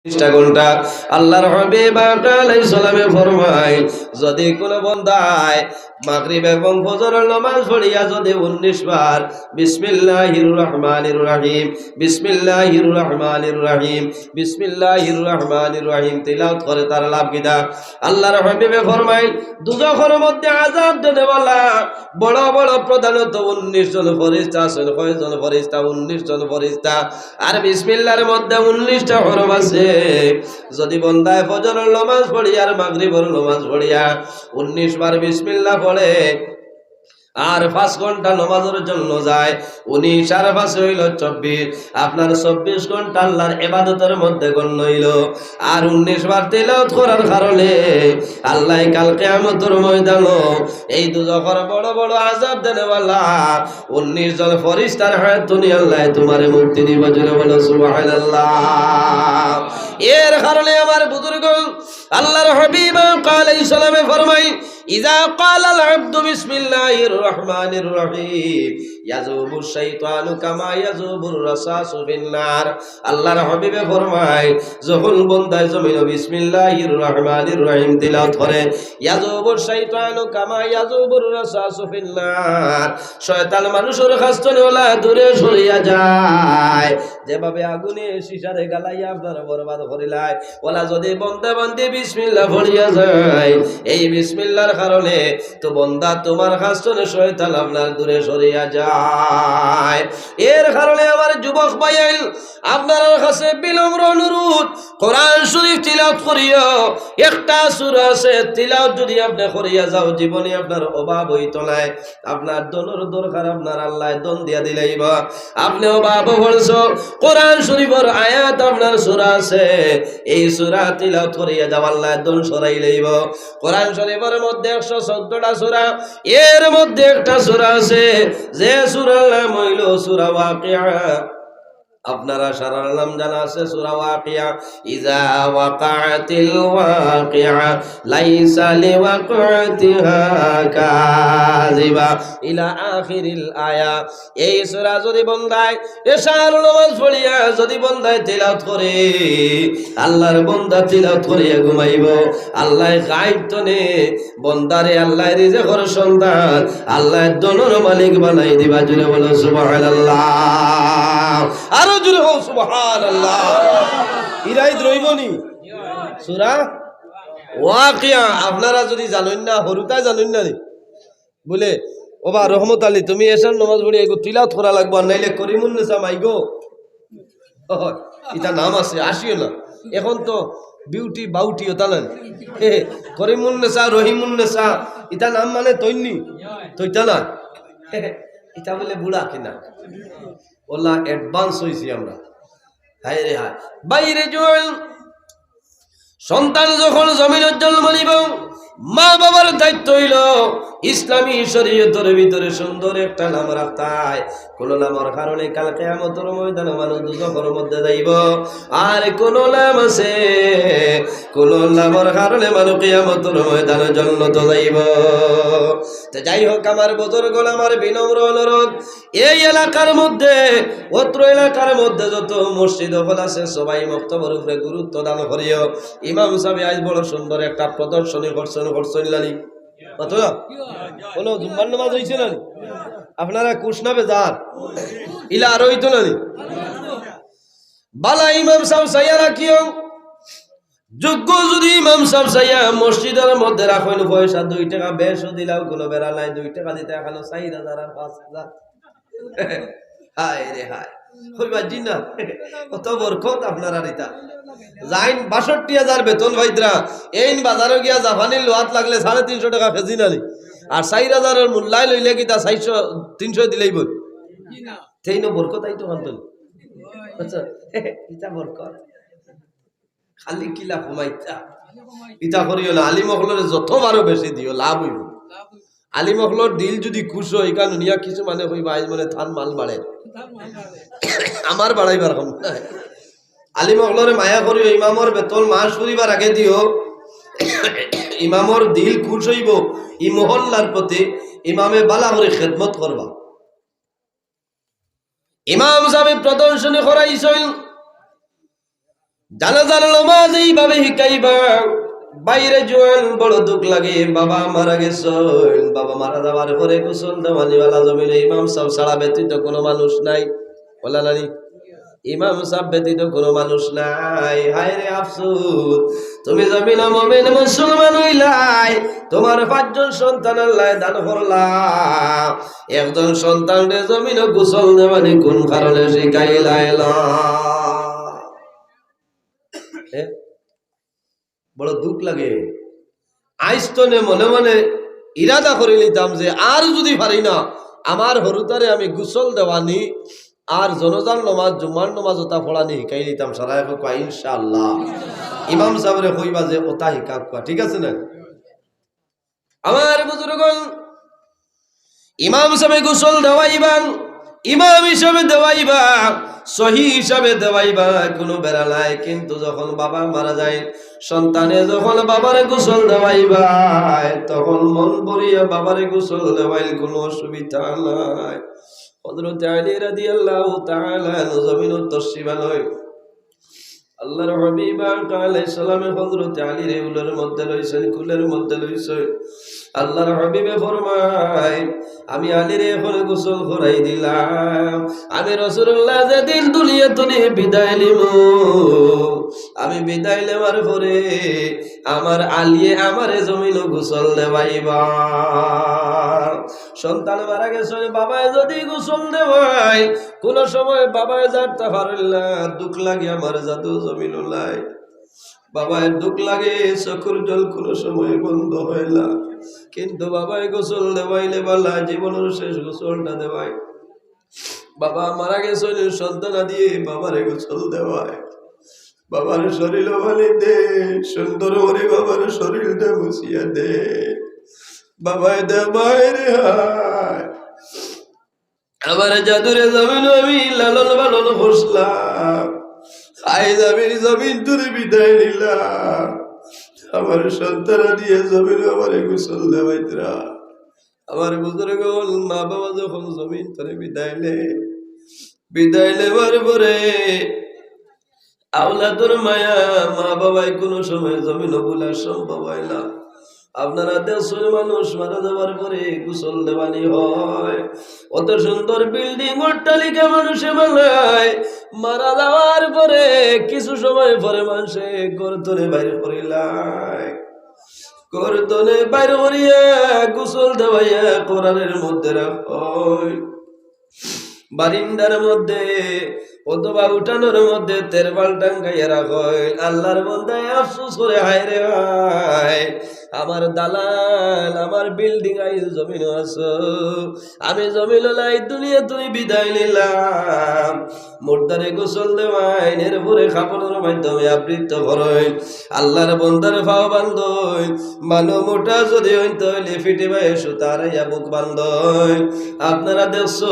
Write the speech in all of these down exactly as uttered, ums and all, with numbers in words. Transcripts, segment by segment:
উনিশটা ঘন্টা। আল্লাহর হাবিব আকা আলাইহিস সালামে ফরমায়, যদি কোনো বন্দায় মাগরিব এবং ফজরর নামাজ পড়িয়া যদি উনিশ বার বিসমিল্লাহির রহমানির রহিম, বিসমিল্লাহির রহমানির রহিম, বিসমিল্লাহির রহমানির রহিম তিলাওয়াত করে, তার লাভ কিতা? আল্লাহর হাবিবে ফরমায়, দুজখর মধ্যে আযাব দেনেওয়ালা বড় বড় প্রধানত উনিশ জন ফেরেশতা আছইন। কয়জন ফেরেশতা? উনিশ জন ফেরেশতা। আর বিসমিল্লাহর মধ্যে উনিশটা হরফ আছে। যদি বন্দায় ফজরর নামাজ পড়িয়া আর মাগরিবর নামাজ পড়িয়া উনিশ বার বিসমিল্লাহ পড়ে, আর পাঁচ ঘন্টা নামাজর জন্য যায়, উনিশ আর পাঁচে অইলো চব্বিশ, আপনার চব্বিশ ঘন্টা আল্লাহর ইবাদতর মধ্যে গণ্য অইলো। আর উনিশ বার তিলাওয়াত করার কারণে আল্লায় কাল কিয়ামতর ময়দানো এই দুজখর বড় বড় আযাব দেনেওয়ালা উনিশ জন ফেরেশতার হাত থনে আল্লায় তুমারে মুক্তি দিবা। জোরে বলো সুবহানাল্লাহ। এর কারণে আমার বুজুর্গ, আল্লাহর হাবিব আকা আলাইহিস সালামে ফরমায়, ইযা ক্বালাল আবদু বিসমিল্লাহির রহমানির রহিম, ইয়াযুবুশ শাইতানু কামা ইয়াযুবুর রাসাসু ফিন নার। আল্লাহর হাবিবে ফরমায়, যখন বন্দায় জমিনো বিসমিল্লাহির রহমানির রহিম তিলাওয়াত করে, ইয়াযুবুশ শাইতানু কামা ইয়াযুবুর রাসাসু ফিন নার, শয়তান মানুষর কাছ থনে অলা দূরে সরিয়া যায়, যেভাবে আগুনে সীসারে গালাইয়া আপনারে বরবাদ করিলায়, অলা যদি বন্দা বান্দি বিসমিল্লাহ পড়িয়া যায়, এই বিসমিল্লাহর কারণে তো বন্দা তুমার কাছ থনে শয়তান আপনার দূরে সরিয়া যায়। এর কারণে আমার যুবক ভাইয়াইন, আপনারার কাছে বিনম্র অনুরোধ, কোরআন শরীফ তিলাওয়াত করিও। একটা সূরা আছে, তিলাওয়াত যদি আপনে করিয়া যাও, জীবনে আপনার অভাব অইতো নায়। আপনার ধনর দরকার, আপনার আল্লায় ধন দিয়া দিলাইবা। আপনে অভাবো পড়ছো, কোরআন শরীফর আয়াত আপনার সূরা আছে, এই সূরা তিলাওয়াত করিয়া যাও, আল্লায় ধন সরাইলাইবা। কোরআন শরীফর মধ্যে একশো চৌদ্দটা সূরা, এর মধ্যে একটা সূরা আছে, যে সূরার নাম অইলো সূরা ওয়াকিয়া। আপনারা সারার নাম জানা আছে সূরা ওয়াকিয়া। ইযা ওয়াকাতিল ওয়াকিয়া, লাইসা লিওয়াকাতিহা কাযিবা, ইলা আখিরিল আয়া। এই সূরা যদি বন্দায় এশার নামাজ পড়িয়া যদি বন্দায় তিলাওয়াত করে, আল্লাহর বন্দা তিলাওয়াত করিয়া ঘুমাইবো, আল্লায় গাইব থনে বন্দারে আল্লায় রিজিকর সন্তান, আল্লায় ধনর মালিক বানাই দিবা। জোরে বলো সুবহানাল্লাহ। আরো জোরে হো সুবহানাল্লাহ। ইরাইত রইবনি? সূরা ওয়াকিয়া। আপনারা যদি জানইন না, হুরুতায় জানইন না নি? বুলে, "ওবা রহমত আলী, তুমি এশার নামাজ পড়ি এগু তিলাওয়াত করা লাগবো, আর নাইলে করিমুন্নেসা মাইগো।" ইতা নাম আছে, আসিও না। এখন তো বিউটি বাউটি ওতা নায়। করিমুন্নেসা, রহিমুন্নেসা, ইতা নাম মানে তৈন্নি, তৈতা না। ইতা বুলে বুড়া কিনা। অলা advance অইছি আমরা। হায় রে হায়। বাইরে জোয়ান, সন্তান যখন জমিনো জন্ম নিবো, মা বাবার দায়িত্ব অইলো ইসলামী শরীয়তর ভিতরে সুন্দর একটা নাম রাখতায়। কোনো নামর কারণে কাল কিয়ামতর ময়দানো মানুষ দুজখর মধ্যে যাইবো। আর কোনো নাম আছে, কোনো নামর কারণে মানুষ কিয়ামতর ময়দানো জন্নতো যাইবো। তো যাই হোক, আমার বুজুর্গ, আমার বিনম্র অনুরোধ, এই এলাকার মধ্যে, অত্র এলাকার মধ্যে যত মসজিদ অকল আছে, সবাই মক্তবর উপরে গুরুত্ব দান করিও। ইমাম সাবে আইজ বড় সুন্দর একটা প্রদর্শনী করছইন, করছইন নানি? কত না? কোনো জুম্মার নামাজ অইছে নানি? আপনারা খুশ না বেজার? ইলা আরো অইতো নানি? বালা ইমাম সাব চাইয়া রাখিও। যোগ্য যদি ইমাম সাব চাইয়া মসজিদর মধ্যে রাখইন, পয়সা দুই টেকা বেশও দিলাও কোনো বেড়া নাই, দুই টেকা দিতা অইলো চাইর হাজার আর পাঁচ হাজার। হায় রে হায়। কইবা জি না, কত বরকত আপনারার ইতা। যাইন বাষট্টি হাজার বেতন পাইতরা, এইন বাজারো গিয়া জাপানি লোয়াত লাগলে সাড়ে তিনশো টেকা কেজি নানি। আর চাইর হাজারর মূল্যায় লইলে কিতা চাইরশো, তিনশো দিলাইবো? তেইনও বরকত আইতো পারতো না। আচ্ছা, ইতা বরকত। খালি কিলা কমাইতা। ইতা করিও না, আলিম অকলরে যত পারো বেশি দিও, লাভ অইবো। আলিম অকলর দিল যদি খুশ অয়, ইখান হুনিয়া কিছু মানে কইবা, আইজ মানে তান মাল বাড়ের। আমার বাড়াইবার কম নাই। আলিম অকলরে মায়া করিও, ইমামর বেতন মাস ফুরিবার আগে দিও। ইমামর দিল খুশ অইবো, ই মহল্লার প্রতি ইমামে বালা করি খেদমত করবা। ইমাম সাবে প্রদর্শনী করাইছইন, জানাজার নামাজ এইভাবে হিকাইবা। ভাইরে জোয়ান, বড় দুখ লাগে, বাবা মারা গেছইন, বাবা মারা যাওয়ার পরে গোসল দেওয়ানিওয়ালা জমিনো ইমাম সাব ছাড়া ব্যতীত কোনো মানুষ নাই। বলা নানি? ইমাম সাব ব্যতীত কোনো মানুষ নাই। হায় রে আফসোস, তুমি জমিনো মুমিন মুসলমান অইলায়, তুমার পাঁচজন সন্তান আল্লায় দান করলা, একজন সন্তানরে জমিনো গোসল দেওয়ানি কোন কারণে শিখাইলায় না? এ? বড় দুখ লাগে। আইজ তনে মনে মনে ইরাদা করি নিতাম যে আর যুদি পারি না, আমার হুরুতারে আমি গোসল দেওয়ানি আর জানাজার নামাজ, জুমার নামাজ ওতা পড়ানি হিকাই নিতাম। সারায় কউক্কা ইনশাআল্লাহ। ইমাম সাবরে কইবা যে ওতা হিকাউক্কা, ঠিক আছে না? আমার বুজুর্গন, ইমাম সাবে গোসল দেওয়াইবা, ইমাম হিসাবে দেওয়াইবা, সহি হিসাবে দেওয়াইবা, কোনো বেড়া নাই। কিন্তু যখন বাবা মারা যায়, সন্তানে যখন বাবারে গোসল দেওয়াইবা, তখন মন ভরিয়া বাবারে গোসল দেওয়াইল, কোনো অসুবিধা নাই। হযরতে আলী রাদিয়াল্লাহু তাআলা আনহু জমিনো তশরিফ আনইন। আল্লাহর হাবিব আকা আলাইহিস সালামে হযরতে আলীরে উলর মধ্যে লইছইন, কুলর মধ্যে লইছইন। আল্লাহর হাবিবে ফরমায়, "আমি আলীরে এখন গোসল করাই দিলাম। আমি রাসূলুল্লাহ যেদিন দুনিয়া তনে বিদায় নিমু, আমি বিদায় নেওয়ার পরে আমার আলীয়ে আমারে জমিনো গোসল দেওয়াইবা।" সন্তান মারা গেছে, বাবায় যুদি গোসল দেওয়ায়, কোনো সময় বাবায় জারতা পারইন না, দুখ লাগে আমার জাদু জমিনো নাই। বাবায় দুখ লাগে, চকুর জল কোনো সময় বন্ধ হয় না। কিন্তু বাবায় গোসল দেওয়াইলে বালা, জীবনর শেষ গোসলটা দেওয়ায়। বাবা মারা গেছে, সন্তানাদিয়ে বাবারে গোসল দেওয়ায়। বাবার শরীল পানি দে, সুন্দর করি বাবার শরীলটা মুছিয়া দে। বাবায় দে, মায় রে হায়। আমার জাদুরে জমিনো আমি লালন পালন করছিলাম। আইজ আমি জমিন তনে বিদায় নিলাম। আমার সন্তানাদিয়ে জমিনো আমারে গোসল দেওয়াইতরা। আমার বুজুর্গ অকল, মা বাবা যখন জমিন তনে বিদায় নেয়, বিদায় নেওয়ার পরে আওলাদর মায়া মা বাবায় কোনো সময় জমিনো ভুলা সম্ভব হয় না। আপনারা দেখছইন মানুষ মারা যাওয়ার পরে গোসল দেওয়ানি হয়, অত সুন্দর বিল্ডিং অট্টালিকা মানুষে বানায়, মারা যাওয়ার পরে কিছু সময় পরে মানষে ঘর তনে বাইর করিলায়। ঘর তনে বাইর করিয়া গোসল দেওয়াইয়া কবরের মধ্যে রাখইন। বারিন্দার মধ্যে অথবা উঠানোর মধ্যে তেরপাল টাঙ্গাইয়া রাখইন। আল্লাহর বন্দায় আফসোস করে, "হায় রে হায়, আমার দালাল, আমার বিল্ডিং আইজ জমিনো আছো, আমি জমিনো নাই, দুনিয়া তনে বিদায় নিলাম।" মুর্দারে গোসল দেওয়াইন, এরপরে কাফনর মাধ্যমে আবৃত করইন। আল্লাহর বন্দার পাও বান্ধইন, মানু মোটা যুদি অইন তাইলে ফিটিবায় সুতা আড়াইয়া মুখ বান্ধইন। আপনারা দেখছো,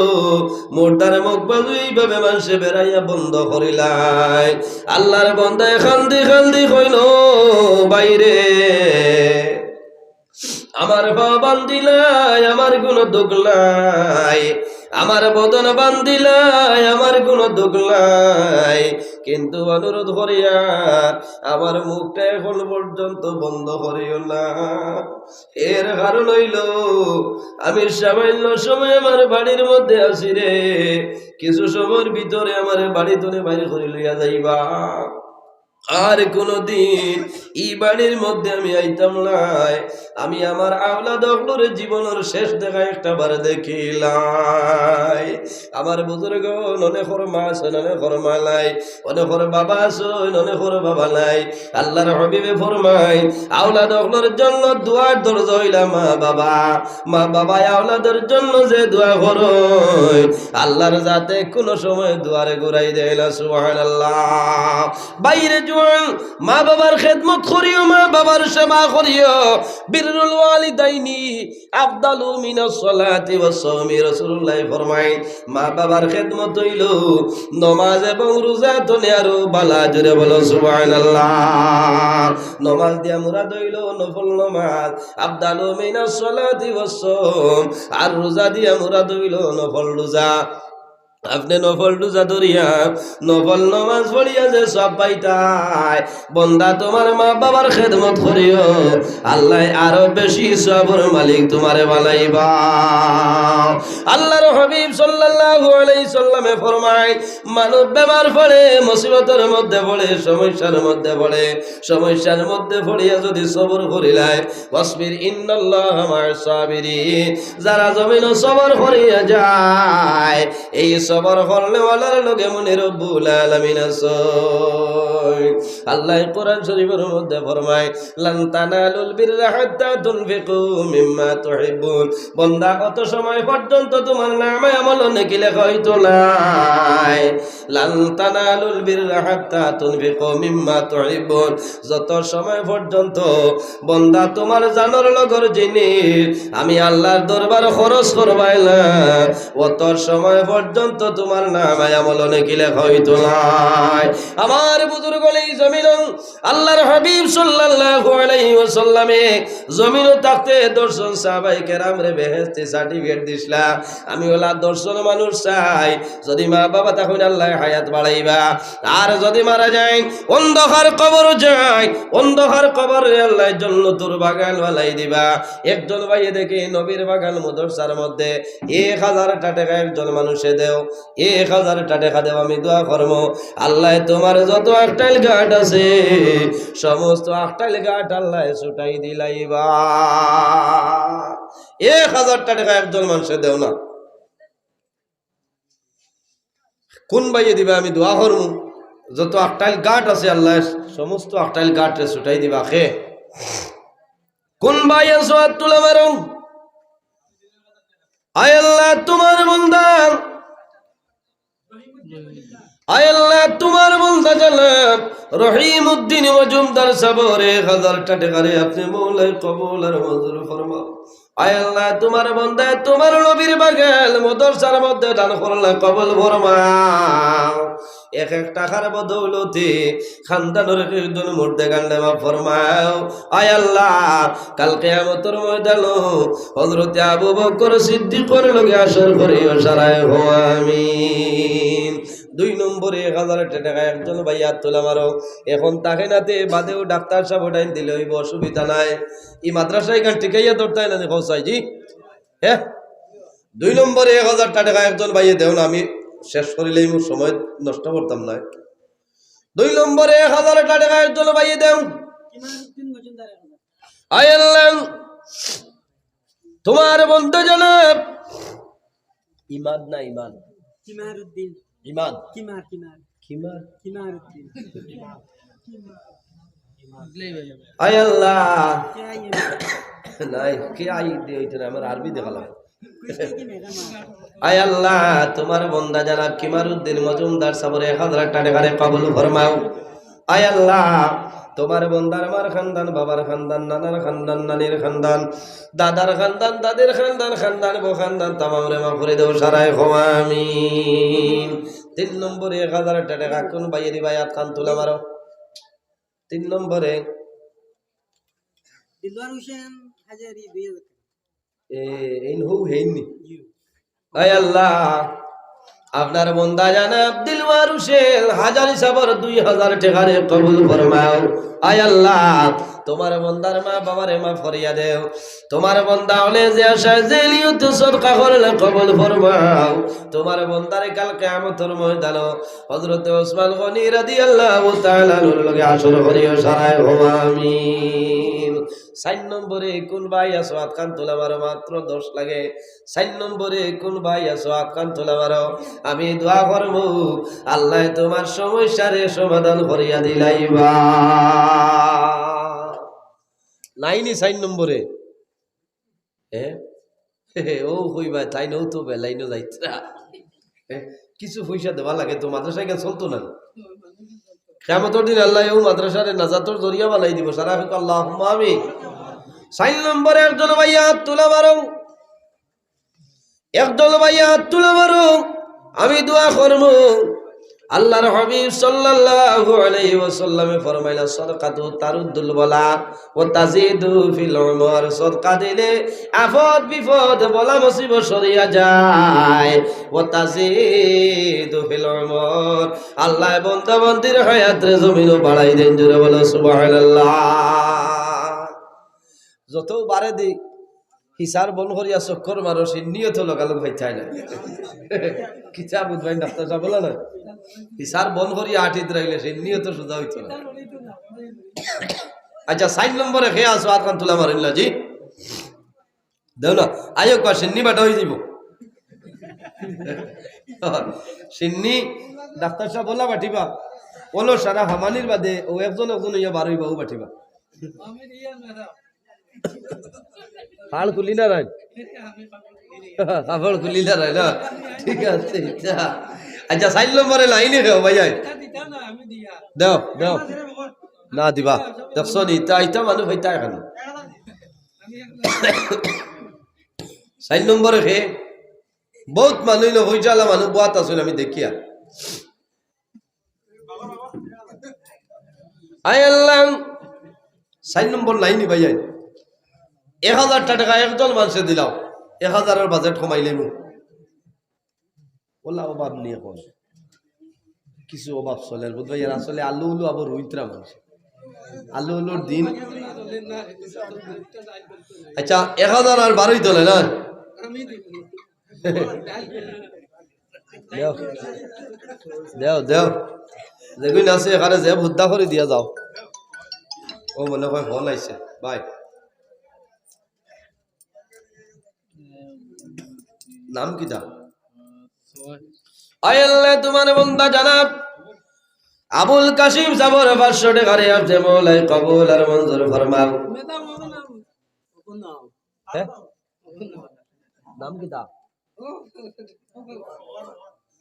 মুর্দার মুখ বান্ধ এইভাবে মানষে বেড়াইয়া বন্ধ করিলায়। আল্লাহর বন্দায় কান্দি কান্দি কইন, "ও ভাইরে, আমার পাও বান্ধিলায়, আমার কোনো দুখ নাই, আমার বদন বান্ধিলায়, আমার কোনো দুখ নাই, কিন্তু অনুরোধ করিয়ার আমার মুখটা এখন পর্যন্ত বন্ধ করিও না। এর কারণ অইলো, আমি সামান্য সময় আমার বাড়ির মধ্যে আছি রে, কিছু সময়র ভিতরে আমারে বাড়ি তনে বাইর করি লইয়া যাইবা।" আর কোনোদিন ই বাড়ির মধ্যে আমি আইতাম নায়। আমি আমার আওলাদ অকলরে জীবনর শেষ দেখা একটা বার দেখিলাই। আমার বুজুর্গ অকল, অনেকর মা আছইন, অনেকর মা নাই, অনেকর বাবা আছইন, অনেকর বাবা নাই। আল্লাহর হাবিবে ফরমাইন, আওলাদ অকলর জন্য দোয়ার দরজা অইলা মা বাবা। মা বাবায় আওলাদর জন্য যে দোয়া করইন, আল্লাহর জাতে কোনো সময় দোয়ারে ঘুরাই দেয় না। সুবহানাল্লাহ। ভাইরে জোয়ান, মা বাবার খেদমত করিও, মা বাবার সেবা করিও। বিররুল ওয়ালিদাইনি আফদালু মিনাস সালাতি ওয়াস সাওমি। রাসূলুল্লাহ ফরমাইন, মা বাবার খেদমত অইলো নমাজ এবং রোজা তনে আরো বালা। জোরে বলো সুবহানাল্লাহ। নমাজ দিয়া মুরাদ অইলো নফল নমাজ, আফদালু মিনাস সালাতি ওয়াস সাওম। আর রোজা দিয়া মুরাদ অইলো নফল রোজা। আপনে নফল রোজা ধরিয়া, নফল নামাজ পড়িয়া যে সওয়াব পাইতায়, বন্দা তুমার মা বাবার খেদমত করিও, আল্লায় আরো বেশি সওয়াবর মালিক তুমারে বানাইবা। আল্লার হাবিব সাল্লাল্লাহু আলাইহি সাল্লামে ফরমায়, মানুষ বেমার পড়ে, মুসিবতর মধ্যে পড়ে, সমস্যার মধ্যে পড়ে, সমস্যার মধ্যে পড়িয়া যুদি সবর করিলায়, ওয়াসবির ইন্নাল্লাহা মা'আস সাবিরিন, যারা জমিনো সবর করিয়া যায়, এই সবর করনেওয়ালার লগে মনে রব্বুল আলামিন আছইন। আল্লায় কোরআন শরীফর মধ্যে ফরমায়, "লান তানালুল বিররা হাত্তা তুনফিকু মিম্মা তুহিব্বুন।" বন্দা, অত সময় পর্যন্ত তুমার নামায় আমল নেকি লেখা অইতো নায়। "লান তানালুল বিররা হাত্তা তুনফিকু মিম্মা তুহিব্বুন।" যত সময় পর্যন্ত বন্দা তুমার জানর লগর জিনিস আমি আল্লার দরবার খরচ করবায় না, অত সময় পর্যন্ত তুমার নামায় আমল নেকি লেখা অইতো নায়। আমার বুজুর্গ, এই জমিনো আল্লার হাবিব সাল্লাল্লাহু আলাইহি ওয়াসাল্লামে জমিনো থাকতে দশজন সাহাবায়ে কেরামরে বেহেশতি certificate দিছলা। আমি অলা দশজন মানুষ চাই, যুদি মা বাবা থাকইন আল্লায় হায়াত বাড়াইবা, আর যুদি মারা যাইন অন্ধকার কবর যাইন, অন্ধকার কবররে আল্লায় জন্নতর বাগান বানাই দিবা। একজন ভাইয়ে দেখি নবীর বাগান মাদ্রাসার মধ্যে এক হাজারটা টেকা একজন মানুষে দেও, এক হাজারটা টেকা দেও, আমি দোয়া করমু, আল্লায় তুমার যত আখটাইল ঘাট আছে, সমস্ত আখটাইল ঘাট আল্লায় ছুটাই দিলাইবা। এক হাজারটা টেকা একজন মানুষে দেও না। কুন ভাইয়ে দিবা, আমি দোয়া করমু, যত আখটাইল ঘাট আছে আল্লায় সমস্ত আখটাইল ঘাটরে ছুটাই দিবা। কে? কুন ভাই আছো, আত তুলা মারো। আয় আল্লাহ, তুমার বন্দা, আয় আল্লাহ, তুমার বন্দা জনাব রহিমউদ্দিন মজুমদার সাবর এক হাজারটা টেকারে আপনে মওলায় কবুল আর মঞ্জুর ফরমাও। আয় আল্লাহ, তুমার বন্দা তুমার নবীর বাগান মাদ্রাসার মধ্যে দান করলা, কবুল ফরমাও। এক এক টেকার বদৌলতে খানদানর একজন মুর্দেগান মাফ ফরমাও। আয় আল্লাহ, কাল কিয়ামতর ময়দানো হযরতে আবু বকর সিদ্দিকর লগে হাশর করিও, সারায় কও আমিন। দুই নম্বরে এক হাজার টেকা একজন ভাইয়ে আত তুলা মারো। এখন থাকে নাতে বাদেও ডাক্তার সাব উঠাইন দিলে অইবো, অসুবিধা নাই। ই মাদ্রাসা ইখান টিকাইয়া ধরতায় না নি, কও চাই জি? হে? দুই নম্বরে এক হাজার টেকা একজন ভাইয়ে দেও না, আমি শেষ করিলাইমু, সময় নষ্ট করতাম নায়। দুই নম্বরে এক হাজার টেকা একজন ভাইয়ে দেও। আয় আল্লাহ, তুমার বন্দা জনাব ইমাদ না ইমান? কিমারুদ্দিন। ইমাদ। কিমার, কিমার। কিমার? কিমারুদ্দিন। আয় আল্লাহ। কে আইয়ে? নাই, কে আই দিয়া অইতো না, আমার আরবি দেখালাম। আয় আল্লাহ, তুমার বন্দা জনাব কিমারুদ্দিন মজুমদার সাবর এক হাজার টেকারে কবুল ফরমাও। আয় আল্লাহ, তুমার বন্দার মার খানদান, বাবার খানদান, নানার খানদান, নানির খানদান, দাদার খানদান, দাদির খানদান, খানদান বো খানদান, তামামরে মাফ করি দেও, সারায় কও আমিন। তিন নম্বরে এক হাজার টেকা কুন ভাইয়ে দিবা, আত খান তুলা মারো। তিন নম্বরে দিলওয়ার হোসেন হাজারি, দুই হাজার। এ, এইন হউ হেইন নি? আয় আল্লাহ, আপনার বন্দা জনাব দিলওয়ার হোসেন হাজারি সাবর দুই হাজার টেকারে কবুল ফরমাও। আয় আল্লাহ, তুমার বন্দার মা বাবারে মাফ করিয়া দেও। তুমার বন্দা অকলে যে আশায় যে নিয়তে সদকা করলে কবুল ফরমাও। তুমার বন্দারে কাল কিয়ামতর ময়দানো হযরতে ওসমান গনি রাদিয়াল্লাহু তাআলা আনহুর লগে হাশর করিও, সারায় কও আমিন। চাইর নম্বরে কুন ভাই আছো, আত খান তুলা মারো, মাত্র দশ লাগে। চাইর নম্বরে কুন ভাই আছো, আত খান তুলা মারো। আমি দোয়া করমু, আল্লায় তুমার সমস্যারে সমাধান করিয়া দিলাইবা। নাই নি চাইর নম্বরে? হ্যাঁ? ও কইবা, তাইন তো বেলাইনো যাইতরা। হ্যাঁ? কিছু পয়সা দেওয়া লাগে তো, মাদ্রাসা ইখান চলতো না। কিয়ামতর দিন আল্লায় অউ মাদ্রাসারে নাজাতর জরিয়া বানাই দিবো। সারায় কউক্কা আল্লাহুম্মা আমিন। চাইর নম্বরে একজন ভাইয়ে আত তুলা মারো। একজন ভাইয়ে আত তুলা মারো। আমি দোয়া করমু। আল্লাহর হাবিব সাল্লাল্লাহু আলাইহি ওয়াসাল্লামে ফরমাইলা, "সদকাতু তারুদ্দুল বালা ওয়া তাজিদু ফিল উমর।" সদকা দিলে আপদ বিপদ বালা মুসিবত সরিয়া যায়। "ওয়া তাজিদু ফিল উমর।" আল্লাহ বন্দা বন্দির হায়াতরে জমিনো বাড়াই দেন। জোরে বলো, সুবহানাল্লাহ। যত বাড়ে দি হিসার বন করিয়া চক্কর মারো, সে নিয়ত লগালগ হইতাই না। কিতা বুঝবাইন ডাক্তার সাব বলা না? হিসার বন করিয়া আটিত রাখলে সে নিয়ত সোজা হইতো না। আচ্ছা, চাইর নম্বরে কে আছো? আতখান তুলা মারিল্লা জি। দেও না, আইও কয়া, সিন্নি বাটা হয়ে যাব। সিন্নি ডাক্তার সাব বলা বাটিবা। ওলো সারা হামানির বাদে ও একজন একজন হইয়া বারোইবা, ও বাটিবা। ফাড় খুলি না রাইন। ফাড় খুলি না রাইন, না? ঠিক আছে, আচ্ছা। আচ্ছা, চাইর নম্বরে লাইনে খেও ভাই, আয়। দেও, দেও। না দিবা। দেখছো নি? ইতা, ইতা মানুষ হইতা এখানে। চাইর নম্বরে খে। বহুত মানুষ হইলো, হইজালা মানুষ বওয়াত আছিল আমি দেখিয়া। আয় আল্লাহ, চাইর নম্বর লাইনি ভাই, আইন। এক হাজার টেকা একজন মানুষে দিলাও, এক হাজারর বাজেট কমাইলে মু। ওলা অভাব নিয়ে কয়, কিছু অভাব চলে, বুঝ ভাই, আর আসলে আলু উলু আবার রুইতরা মানুষ। আলু উলুর দিন। আচ্ছা, এক হাজার আর বারোই তোলে না? দেও। দেও, দেও। যেগুন আছে এখানে যে হুদ্দা করে দিয়া যাও। ও মনে হয় ফোন আইছে, ভাই। নাম কিতা? আয় আল্লাহ, তোমার বন্দা জনাব আবুল কাসিম সাবর পাঁচশো টেকারে আপনে মৌলায় কবুল আর মঞ্জুর ফরমাও। হ্যাঁ? নাম কিতা?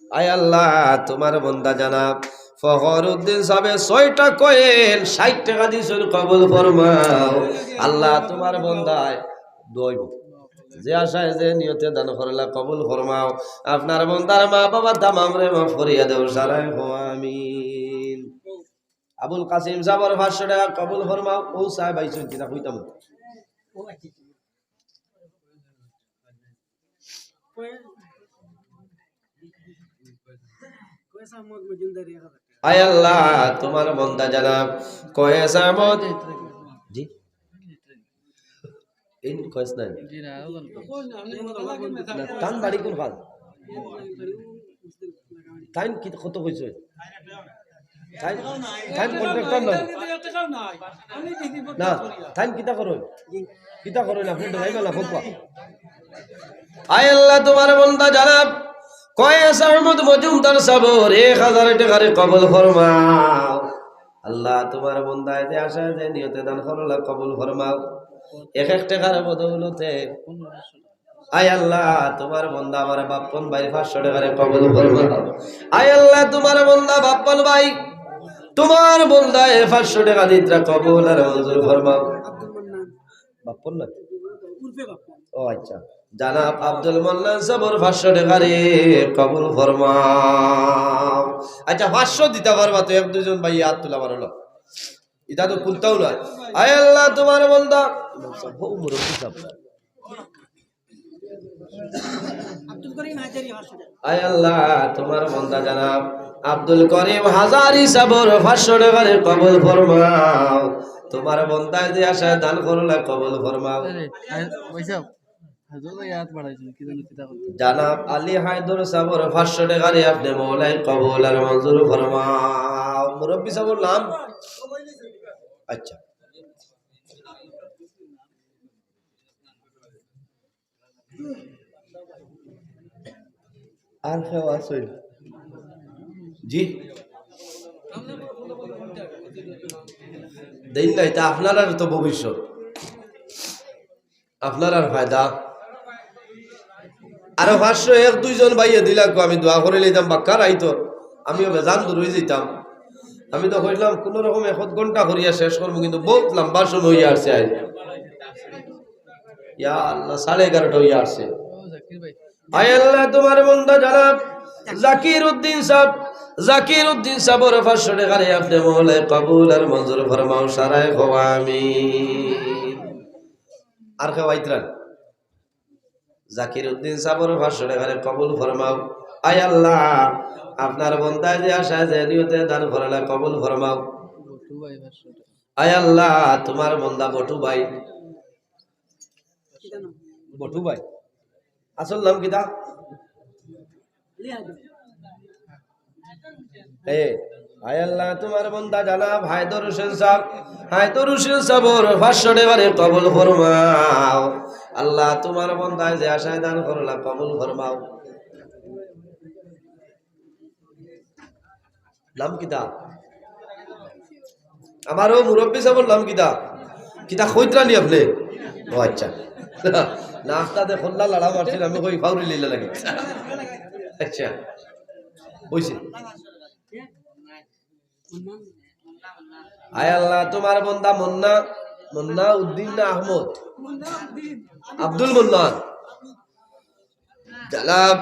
আয় আল্লাহ, তোমার বন্দা জনাব ফখরুদ্দিন সাবে ছয়টা কয়েন ষাইট টেকা দিছইন, কবুল ফরমাও। আল্লাহ, তোমার বন্দায় দোয়াইব। যে আশায় যে নিয়তে দান করলা কবুল ফরমাও। আপনার বন্দার মা বাবা তামামরে মাফ করিয়া দেও, সারাই কও আমিন। আবুল কাসিম সাবর পাঁচশো টেকা কবুল ফরমাও। ও সাহেব আইছইন কিনা কইতাম। আয় আল্লাহ, তোমার বন্দা জনাব কয়েস আহমদ। জি? ইন কয়েস নাই। না, তান বাড়ি কোন ফাল? তাইন কি, কত কইছে? তাইন, তাইন কন্ট্রাক্টর না? না, তাইন কিতা করইন? কিতা করইন? আপনে ডরাইবা না, ফোন কর। আয় আল্লাহ, তোমার বন্দা জনাব কয়েস আহমদ মজুমদার সাবর এক হাজার টেকারে কবুল ফরমাও। আল্লাহ, তোমার বন্দায় যে আশায় যে নিয়তে দান করলা কবুল ফরমাও। এক এক টেকার বদৌলতে আয় আল্লাহ, তোমার বন্দা আমার বাপ্পন ভাইর পাঁচশো টেকারে কবুল ফরমাও। আয় আল্লাহ, তোমার বন্দা বাপ্পন ভাই, তোমার বন্দায় পাঁচশো টেকা দিতরা কবুল আর মঞ্জুর ফরমাও। বাপ্পন না? ও আচ্ছা, জনাব আব্দুল মান্নান সাবর পাঁচশো টেকারে কবুল ফরমাও। আচ্ছা, পাঁচশো দিতা পারবা তো? এক দুইজন ভাই হাত তুলা পারলো, ইটা তো খুলতাও না। আয় আল্লাহ, তোমার বন্দা, ও মুরব্বি সাব। আব্দুল করিম হাজারি পাঁচশো টেকা। আয় আল্লাহ, তোমার বন্দা জনাব আব্দুল করিম হাজারি সাবর পাঁচশো টেকারে কবুল ফরমাও। তোমার বন্দায় যে আশায় দান করলা কবুল ফরমাও। আরে, আরে, ওই সাব, হাজার ইয়াদ বাড়াইছেন, কি জানো কিতা করতে? জনাব আলী হায়দর সাবর পাঁচশো টেকারে আপনে মৌলায় কবুল আর মঞ্জুর ফরমাও। মুরব্বি সাবর নাম? আচ্ছা। আর কেউ আছইন? জি? দেইন না, ইটা আপনারার তো ভবিষ্যৎ, আপনারার ফায়দা। আরো পাঁচশো এক দুইজন ভাইয়ে দিলাগো, আমি দোয়া করি লইতাম, বাক্কা রাইত আমিও বেজান দূর অই যাইতাম। আমি তো কইলাম কোনো রকম এক আধ ঘন্টা করিয়া শেষ করমু, কিন্তু বহুত লম্বা সময় অইয়া আসছে আজ। ইয়া আল্লাহ, সাড়ে এগারোটা অইয়া আসছে। আয় আল্লাহ, তোমার বন্দা জনাব জাকির উদ্দিন সাব জাকির উদ্দিন সাবর পাঁচশো টেকারে আপনে মৌলায় কবুল আর মঞ্জুর ফরমাও, সারায় কও আমিন। আর কেউ আইতরা নি? জাকির উদ্দিন সাবর পাঁচশো টেকারে কবুল ফরমাও। আয় আল্লাহ, আপনার বন্দায় যে আশায় যে নিয়তে দান করলা কবুল ফরমাও। আয় আল্লাহ, তুমার বন্দা বটু ভাই, বটু ভাই, আসল নাম কিতা? এ, আয় আল্লাহ, তুমার বন্দা জনাব হায়দর হোসেন সাব, হায়দর হোসেন সাবর পাঁচশো টেকারে কবুল ফরমাও। আল্লাহ, তুমার বন্দায় যে আশায় দান করলা কবুল ফরমাও। নাম কিতা? আমার অউ মুরব্বি সাবর নাম কিতা? কিতা কইতরা নি আপনে? ও আচ্ছা। নাস্তা দে খোল্লা লড়া মারছিল, আমি কই ফাউরি লইলা লাগে। আচ্ছা, অইছে। আয় আল্লাহ, তুমার বন্দা মুন্না, মুন্না উদ্দিন না আহমদ? আব্দুল মুন্না। জনাব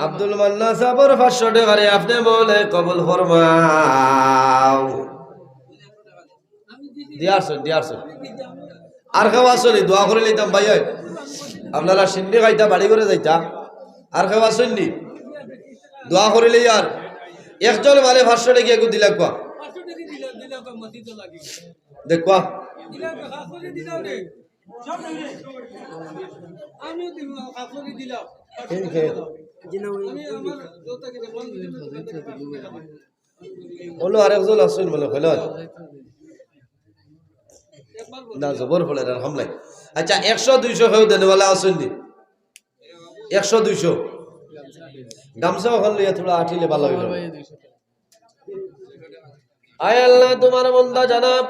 আব্দুল মান্নান সাবর পাঁচশো টেকারে আপনে মৌলায় কবুল ফরমাও। দিয়ারছইন, দিয়ারছইন। আর কেউ আছইন নি? দোয়া করি লইতাম ভাই, ওই। আপনারা সিন্নি খাইতা, বাড়ি ঘরে যাইতা। আর কেউ আছইন নি? দোয়া করি লই আর। একজন মালে পাঁচশো টেকা গু দিলাউক্কা। দেখবা। অনো আরেকজন আছইন মনে কইল। না, জবর পড়ের আর হামলাই। আচ্ছা, একশো দুইশো কেউ দেনেওয়ালা আছইন নি? একশো দুইশো। গামছা অখান লইয়া থুড়া আটিলে ভালা অইলো। আয় আল্লাহ, তুমার বন্দা জনাব,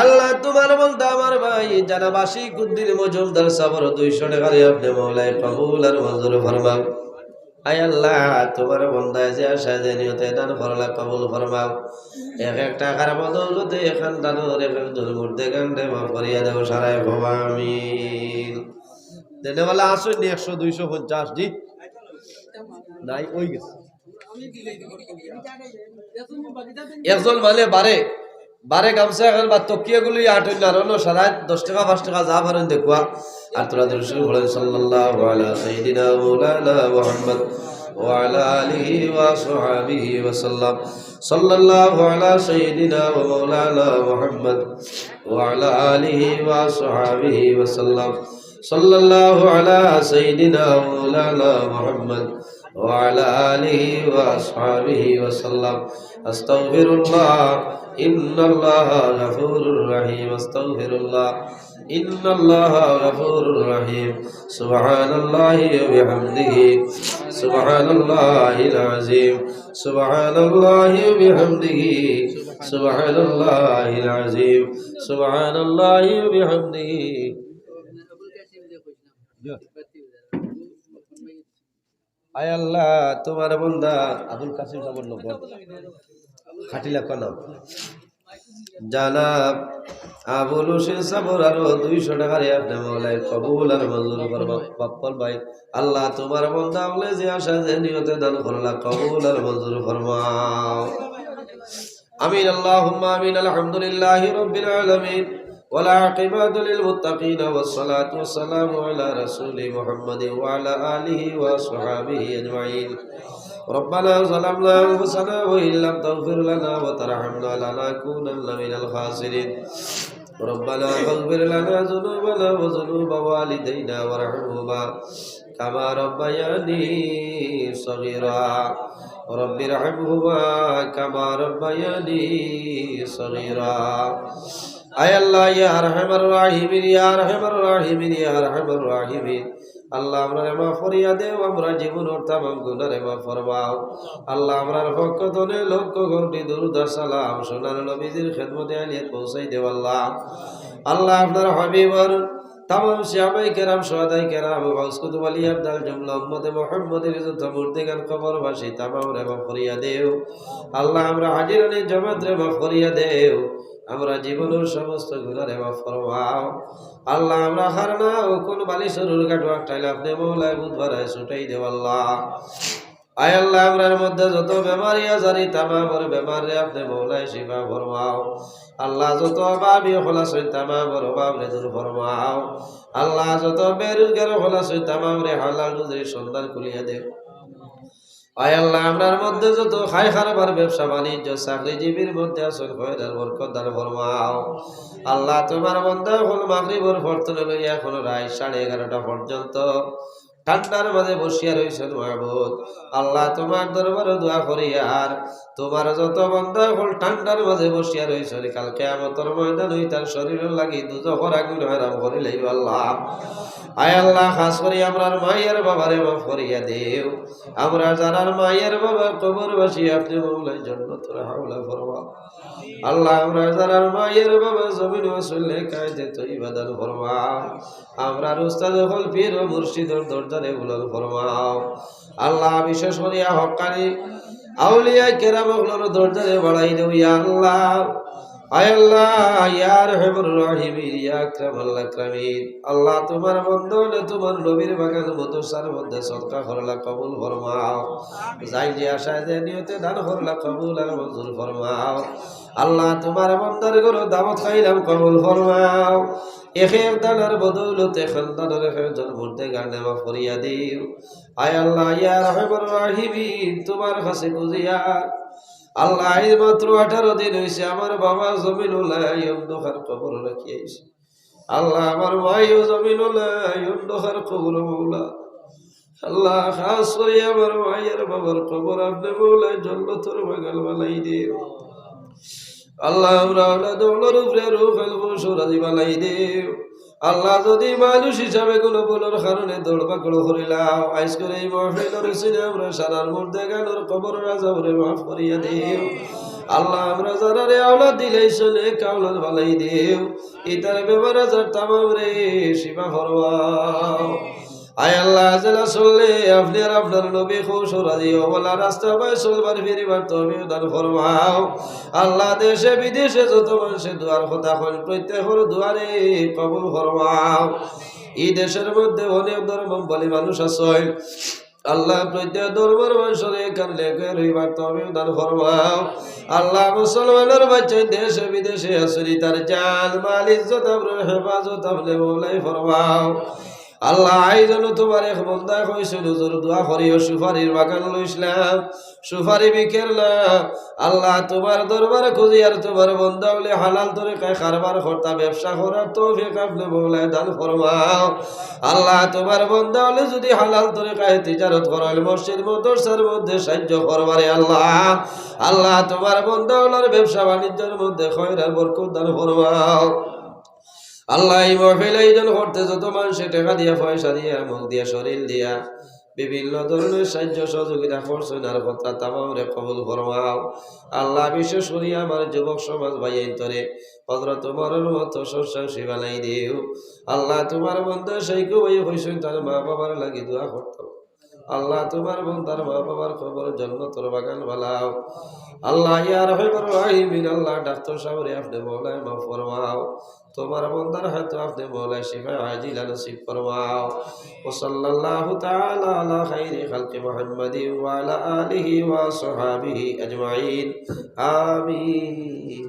আল্লাহ, তুমার বন্দা আমার ভাই জনাব আশিক উদ্দিন মজুমদার সাবর দুইশো টেকারে আপনে মৌলায় কবুল আর মঞ্জুর ফরমাও। আয় আল্লাহ, তুমার বন্দায় যে আশায় যে নিয়তে দান করলা কবুল ফরমাও। এক এক টেকার বদৌলতে এখান দানর এক একজন মুর্দেগানরে মাফ করিয়া দেও, সারায় কও আমিন। দেনেওয়ালা আছইন নি একশো, দুইশো, পঞ্চাশ, জি? নাই, অই গেছে। একজন মালে বারে, বারে গামছা অখান বা তকিয়াগুলি আটইন না, আর অনো সারায় দশ টেকা, পাঁচ টেকা যা পারইন দেখবা। আর থুড়া দুরুদ শরিফ পড়ইন, সাল্লাল্লাহু আলা সাইয়্যিদিনা মাওলানা মুহাম্মদ ওয়া আলা আলিহি ওয়া সাহবিহি ওয়া সাল্লাম। সাল্লাল্লাহু আলা সাইয়্যিদিনা ওয়া মাওলানা মুহাম্মদ ওয়া আলা আলিহি ওয়া সাহবিহি ওয়া সাল্লাম। সাল্লাল্লাহু আলা সাইয়্যিদিনা ওয়া মাওলানা মুহাম্মদ ওয়া আলা আলিহি ওয়া আসহাবিহি ওয়া সাল্লাম। আস্তাগফিরুল্লাহ, ইন্নাল্লাহা গাফুরুর রহিম। আস্তাগফিরুল্লাহ, ইন্নাল্লাহা গাফুরুর রহিম। সুবহানাল্লাহি ওয়া বিহামদিহি, সুবহানাল্লাহিল আযীম, সুবহানাল্লাহি ওয়া বিহামদিহি, সুবহানাল্লাহিল আযীম, সুবহানাল্লাহি ওয়া বিহামদিহি। আয় আল্লাহ, তুমার বন্দা আবুল কাসিম সাবর লগে খাটিলা কলম। জনাব আবুল হোসেন সাবর আরো দুইশো টেকারে আপনে মৌলায় কবুল আর মঞ্জুর ফরমাও। বাপ্পল ভাই, আল্লাহ, তুমার বন্দা অকলে যে আশা যে নিয়তে দান করলা, কবুল আর মঞ্জুর ফরমাও। آمين، اللهم آمين. الحمد لله رب العالمين، والعاقبة للمتقين، والصلاة والسلام على رسول محمد وعلى آله وصحبه أجمعين. ربنا ظلمنا أنفسنا وإن لم تغفر لنا وترحمنا لنكونن من الخاسرين. ربنا فاغفر لنا ذنوبنا وذنوب والدينا وارحمهما كما ربياني صغيرا. رب ارحمهما كما ربياني صغيرا. আয় আল্লাহ, ইয়া আরহামার রাহিমিন, ইয়া আরহামার রাহিমিন, ইয়া আরহামার রাহিমিন। আল্লাহ, আমরারে মাফ করিয়া দেও, আমরার জীবনর তামাম গুনারে মাফ ফরমাও। আল্লাহ, আমরার পক্ষ তনে লক্ষ কোটি দুরুদ আর সালাম সোনার নবীজির খেদমতে আলিয়াত পৌঁছাই দেও আল্লাহ। আল্লাহ, আপনার হাবিবর তামাম সাহাবায়ে কেরাম, শুহাদায়ে কেরাম, গাউস কুতুব আউলিয়া আবদাল, জুমলা উম্মতে মুহাম্মদীর যত মুর্দেগান কবরবাসী, তামামরে মাফ করিয়া দেও। আল্লাহ, আমরা হাজিরানি জমাতরে মাফ করিয়া দেও। আমরা জীবনর সমস্ত গুনারে মাফ ফরমাও। আল্লাহ, আমরা হারনা ও কোন বালিশর উরগাটো আটকাইলে আপনে মৌলায় বুধবারায় ছুটাই দেও আল্লাহ। আয় আল্লাহ, আমরার মধ্যে যত বেমারি আজারি তামামর বেমাররে আপনে মৌলায় শিফা ফরমাও। আল্লাহ, যত অভাবী অকল আছইন তামামর অভাবরে দূর ফরমাও। আল্লাহ, যত বেরুজগার অকল আছইন তামামরে হালাল রুজির সন্ধান খুলিয়া দেও। আয় আল্লাহ, আমরার মধ্যে যত খাই কারবার, ব্যবসা বাণিজ্য, চাকরিজীবীর মধ্যে আছইন, খয়রার বরকত দান ফরমাও। আল্লাহ, তুমার বন্দা অকল মাগরিবর পর থনে লইয়া এখন রাইত সাড়ে এগারোটা পর্যন্ত ঠান্ডার মাঝে বসিয়া রইছইন মাবুদ। আল্লাহ, তুমার দরবারো দোয়া করিয়ার তুমার যত বন্দা অকল ঠান্ডার মাঝে বসিয়া রইছইন, কাল কিয়ামতর ময়দানো ইতার শরীরর লাগি দুজখর আগুন হারাম করি লাইও আল্লাহ। আয় আল্লাহ, খাস করি আমরার মাই আর বাবারে মাফ করিয়া দেও। আমরা যারার মাই আর বাবা কবরবাসী, আপনে মৌলায় জন্নতর হাওলা ফরমাও। আল্লাহ, আমরা যারার মাই আর বাবা জমিনো আছইন, নেক হায়াতে তৈবা দান ফরমাও। আমরার উস্তাদ অকল পীর ও মুর্শিদর দরজারে বুলন্দ ফরমাও। আল্লাহ, বিশেষ করিয়া হক্কানি আউলিয়া কেরাম অকলর দরজারে বাড়াই দেও, ইয়া আল্লাহ। আয় আল্লাহ, ইয়া আরহামার রাহিমিন, ইয়া আকরামাল আকরামিন। আল্লাহ, তুমার বন্দা অকলে তুমার নবীর বাগান মাদ্রাসার মধ্যে সদকা করলা, কবুল ফরমাও। যাই যে আশায় যে নিয়তে দান করলা, কবুল আর মঞ্জুর ফরমাও। আল্লাহ, তুমার বন্দার ঘরো দাওয়াত খাইলাম, কবুল ফরমাও। এক এক দানার বদৌলতে খান্দানর এক একজনর মুর্দেগার নেওয়া ফরিয়া দিও। আয় আল্লাহ, ইয়া আরহামার রাহিমিন, তুমার কাছে খুজিয়ার আল্লাহ, এই মাত্র আঠারো দিন অইছে, আমার বাবা জমিনো নাই, অন্ধকার কবরো রাখি আইছি। আল্লাহ, আমার মাইও জমিনো নাই, অন্ধকার কবরো মৌলা। আল্লাহ, খাস করি আমার মাই আর বাবার কবর আপনে মৌলায় জন্নতর বাগান বানাই দেও। আল্লাহ, আমরা আওলাদ অকলর উপরে রুহ, কলব, রাজি বানাই দেও। আল্লাহ, যদি মানুষ হিসাবে কোনো ভুলর কারণে দৌড় পাকড় করিলাও, আইজকুর এই মাহফিলর উসিলে আমরা সারার মুর্দেগানর কবরর আজাবরে মাফ করিয়া দিও। আল্লাহ, আমরা যারারে আওলাদ দিলাইছো, নেক আওলাদ বানাই দিও। ইতার বেমার আজার তামামরে শিফা ফরমাও। আয় আল্লাহ, যেলা চললে আপনে আর আপনার নবী খুশ ও রাজি অইবো, অলা রাস্তা বায় চলবার ফিরিবার তৌফিক দান ফরমাও। আল্লাহ, দেশে বিদেশে যত মানষে দোয়ার কথা কইন, প্রত্যেকর দোয়ারে কবুল ফরমাও। ই দেশর মধ্যে অনেক ধর্মাবলম্বী মানুষ আছইন। আল্লাহ, প্রত্যেক ধর্মর মানষরে এখান লেগে রইবার তৌফিক দান ফরমাও। আল্লাহ, মুসলমানর বাচ্চা দেশে বিদেশে আছইন, তার জান, মাল, ইজ্জত, আবরুর হেফাজত আপনে মৌলায় ফরমাও। আল্লাহ, আইজ অনো তুমার এক বন্দায় কইছইন, হুজুর, দোয়া করিও, সুপারির বাগান লইছলাম, সুপারি বিকের না। আল্লাহ, তুমার দরবার খুজিয়ার তুমার বন্দা অকলে হালাল তরিকায় কারবার করতা, ব্যবসা করার তৌফিক আপনে মৌলায় দান ফরমাও। আল্লাহ, তুমার বন্দা অকলে যদি হালাল তরিকায় তিজারত করইন, মসজিদ মাদ্রাসার মধ্যে সাহায্য করবারে আল্লাহ। আল্লাহ, তুমার বন্দা অকলর ব্যবসা বাণিজ্যর মধ্যে খয়র আর বরকত দান ফরমাও। আল্লাহ, এই মাহফিল আয়োজন করতে যত মানষে টেকা দিয়া, পয়সা দিয়া, মুখ দিয়া, শরীর দিয়া, বিভিন্ন ধরনের সাহায্য সহযোগিতা করছইন আর করতা, তামামরে কবুল ফরমাও। আল্লাহ, বিশেষ করি আমার যুবক সমাজ ভাইয়াইন্তরে হযরত উমরর মতো সৎসাহসী বানাই দিও। আল্লাহ, তুমার বন্দা শাইখু ভাই কইছইন তার মা বাবার লাগি দোয়া করতাম। আল্লাহ, তুমার বন্দার মা বাবার কবর জন্নতর বাগান বানাও। আল্লাহ, ইয়া আরহামার রাহিমিন, আল্লাহ, ডাক্তার সাবরে আপনে মৌলায় মাফ ফরমাও। তুমার বন্দার হাতো আপনে মৌলায় শিফা আজিলা নসিব ফরমাও। وصلى الله تعالى على خير خلق محمد وعلى آله وصحبه أجمعين. آمين.